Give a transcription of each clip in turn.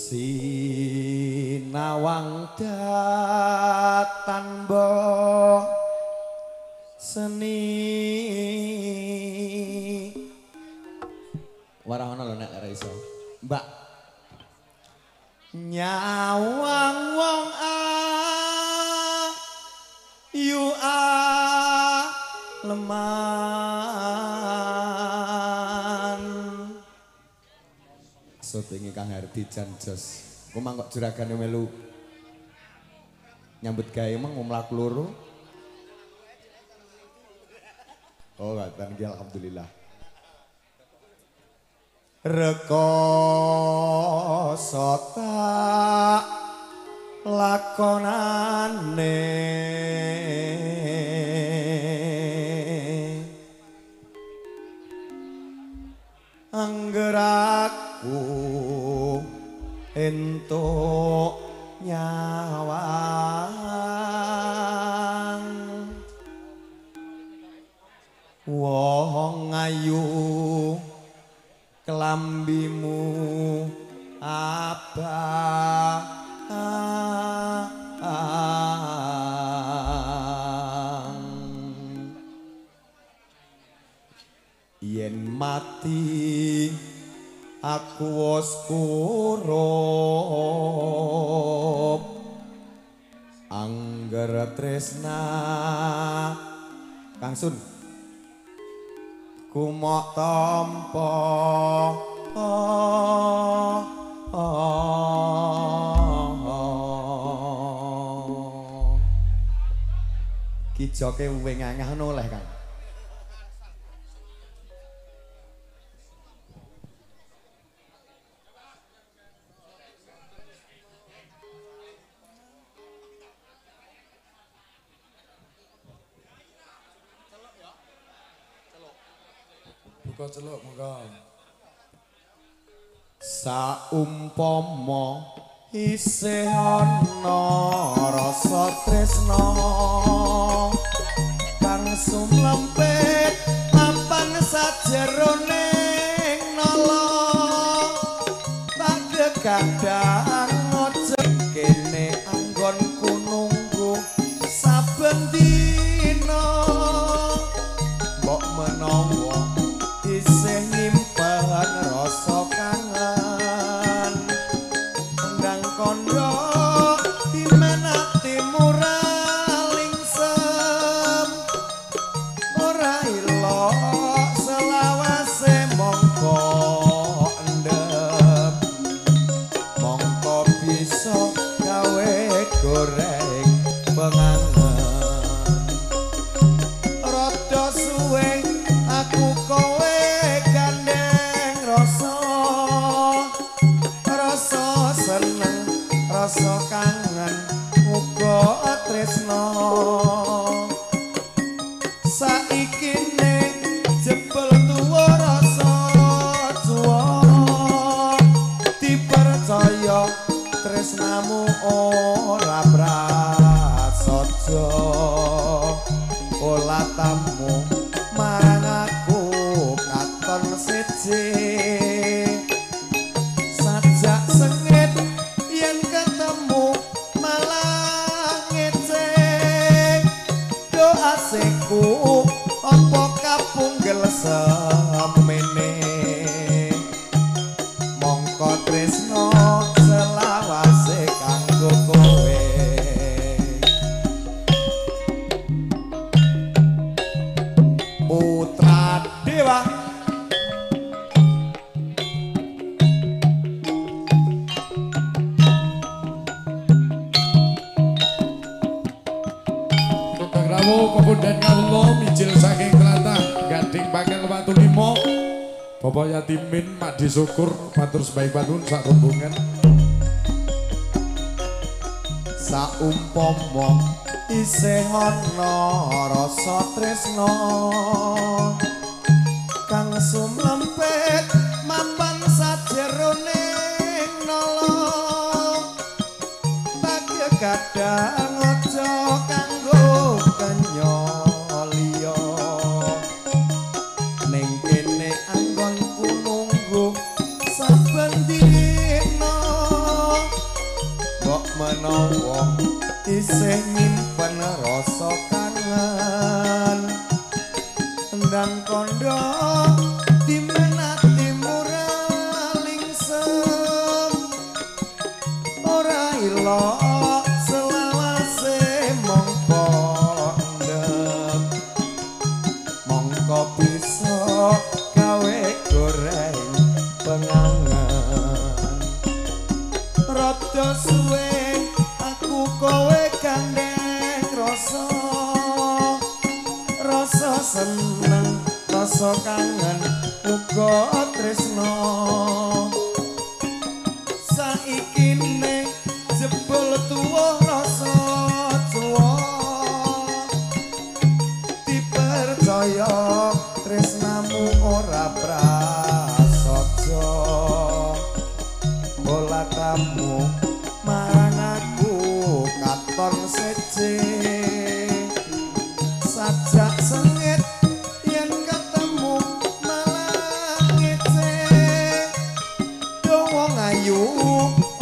Sinawang datan bo seni. Warah ana lho nek ora iso. Mbak nyawang wong ayu aleman. Syutinge Kang Hardi jan jos. Ku mangkok juragane melu nyambut gawe emang mau mlaku loro. Oh, ngaten iki alhamdulillah. Rekoso tak lakonane angger aku entuk nyawang wong ayu kelambimu abang. Yen mati aku wis kurup angger tresna Kang Sun kumok tampa. Kijoke wengangah ngono oleh Kang. Buka celuk monggo. Saumpama isih ana rasa tresna kang sumlempit papan sajerone nala tak kekadang aja kene anggonku nunggu saben dina mbok menawa isih nyimpen rasa kangen ndang kandha timen atimu ra lingsem ora ilok selawase mongko endem mongko bisa gawe goreng pengangen rada suwe aku kowe gandeng rasa rasa seneng rasa kangen uga tresna saiki ning jebul tuwa rasa tuwa dipercaya tresnamu ora prasaja ola tamu marang aku katon siji sajak sengit yen ketemu malah ngece doaseku apa kapunggel semene mongko tresno selawase kanggo kowe. Putra Dewa Tumbang rawuh pepundan kawula mijil saking tlatah Gading Pangel Watu Limo. Bapak Yatimin Mak Disukur matur sembah panuwun sak rombongan. Saumpama isih ana rasa tresna kang sumlempit mapan sajerone nala tak kadang aja kanggo kenya liya ning kene anggonku nunggu saben dina. Menawa isih nyimpen rasa kangen, ndang kandha timen atimu ra lingsem, ora ilok selawase mongko endem, mongko bisa gawe goreng pengangen. Rada suwe aku kowe gandeng rasa, rasa seneng, rasa kangen uga tresno. Saiki ne jebul tuwa rasa tuwa, dipercaya tresnamu ora prasaja. Bolatamu marang aku katon seje, sajak sengit yen ketemu malah ngece. Do wong ayu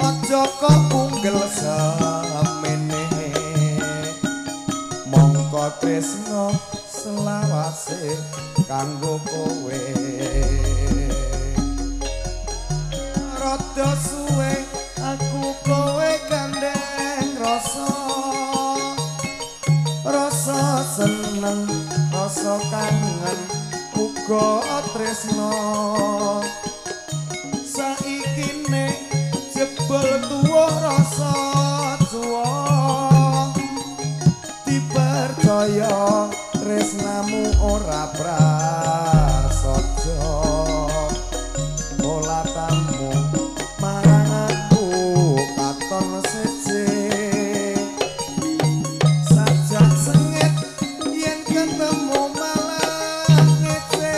aja kok punggel semene, mongko tresno selawase kanggo kowe. Rada suwe aku kowe gandeng rasa, rasa seneng, rasa kangen uga tresno. Saiki ne jebul tuwa rasa tuwa, dipercaya tresnamu ora prasaja. Bolatamu marang aku katon seje, sajak sengit yen ketemu malah ngece.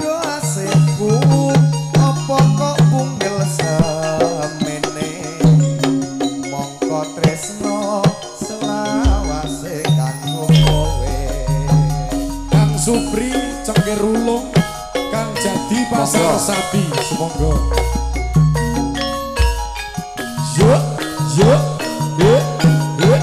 Do asikku apa kok punggel semene, mongko tresno selawase kanggo kowe. Kang Supri Cengkir Ulung, Kang Jadi Pasar Sapi, sumangga. Yo yo yo yo.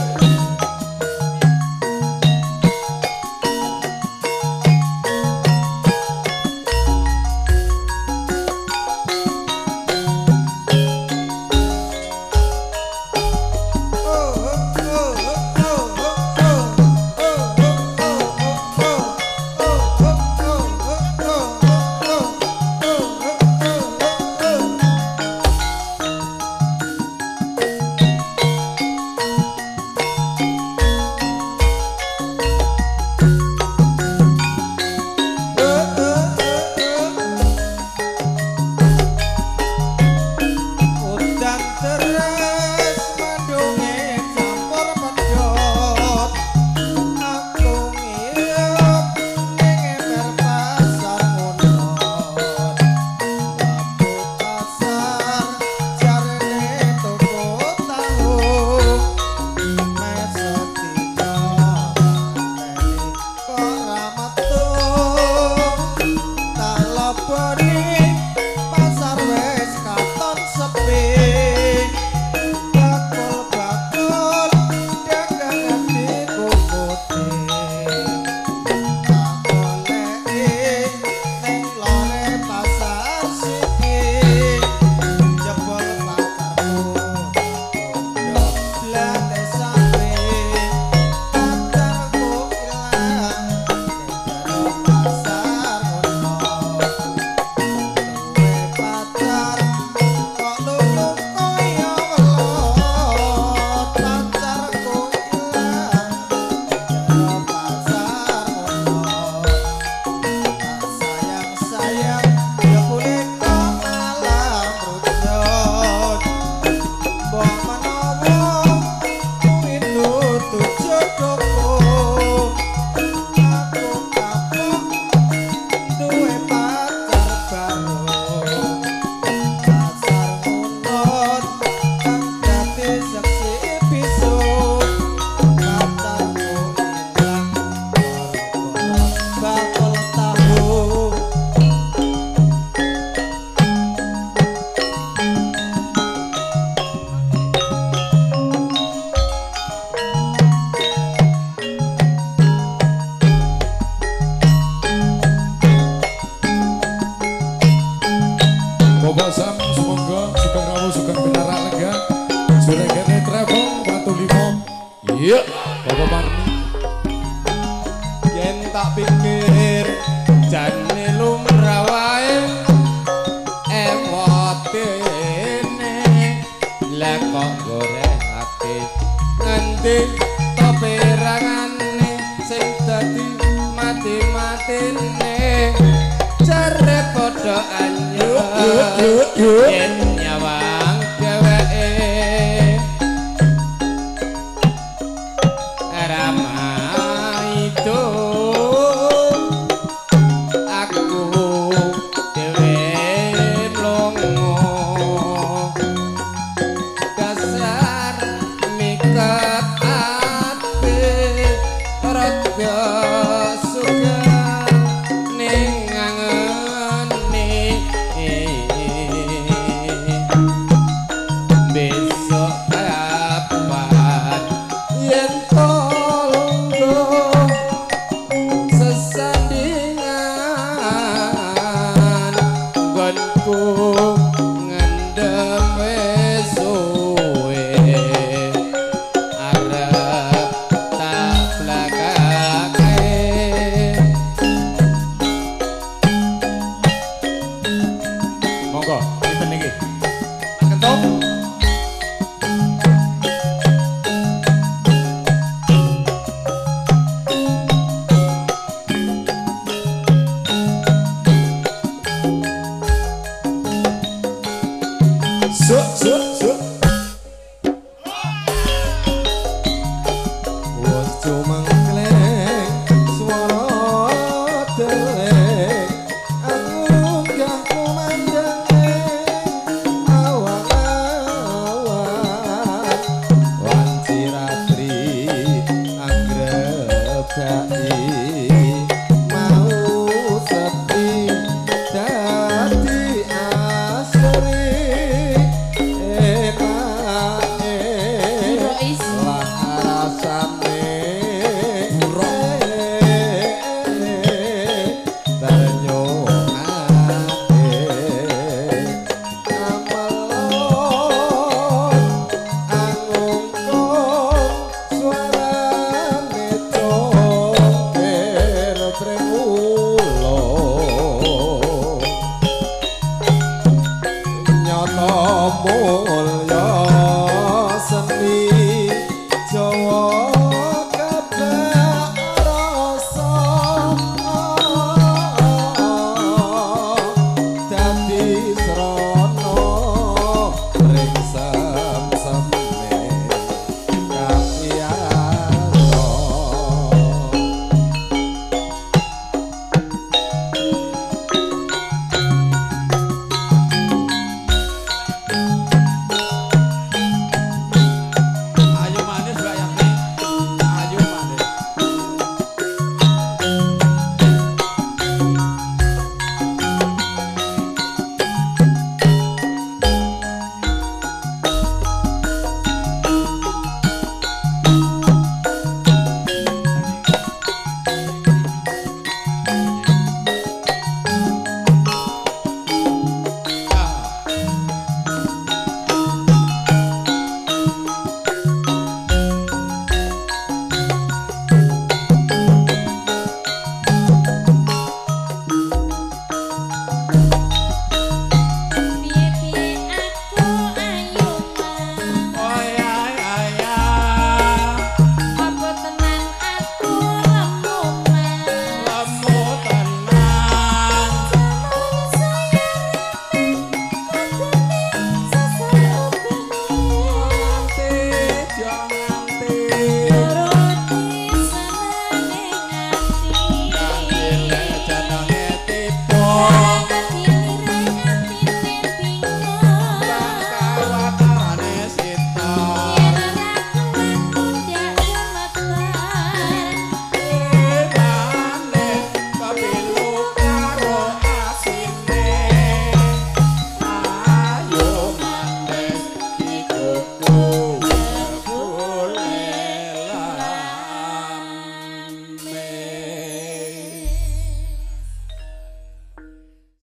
Iya, Bapak Parni. Yen tak pikir jane lumrah wae ewotene, lah kok gorehake ngendi to perangane sing dadi mati-matine jare padha anyar yen nyawang dheweke ramaido aku dhewe mlongo dasar mikat ati rada suka ning ngangene besok kapan yen tolonggo sesandingan nggonku ngendem wis suwe arep tak blakake. Monggo, sinten niki? Mas Kentung. Suk suk suk. Wes cumengkleng swara deleng aku lunggah kumandhang awan-awan wanci ratri angrebaki mau sepi dadi asri enake Rois. lah rasane ternyuate amelon angungkung suarane congker tremulo nyoto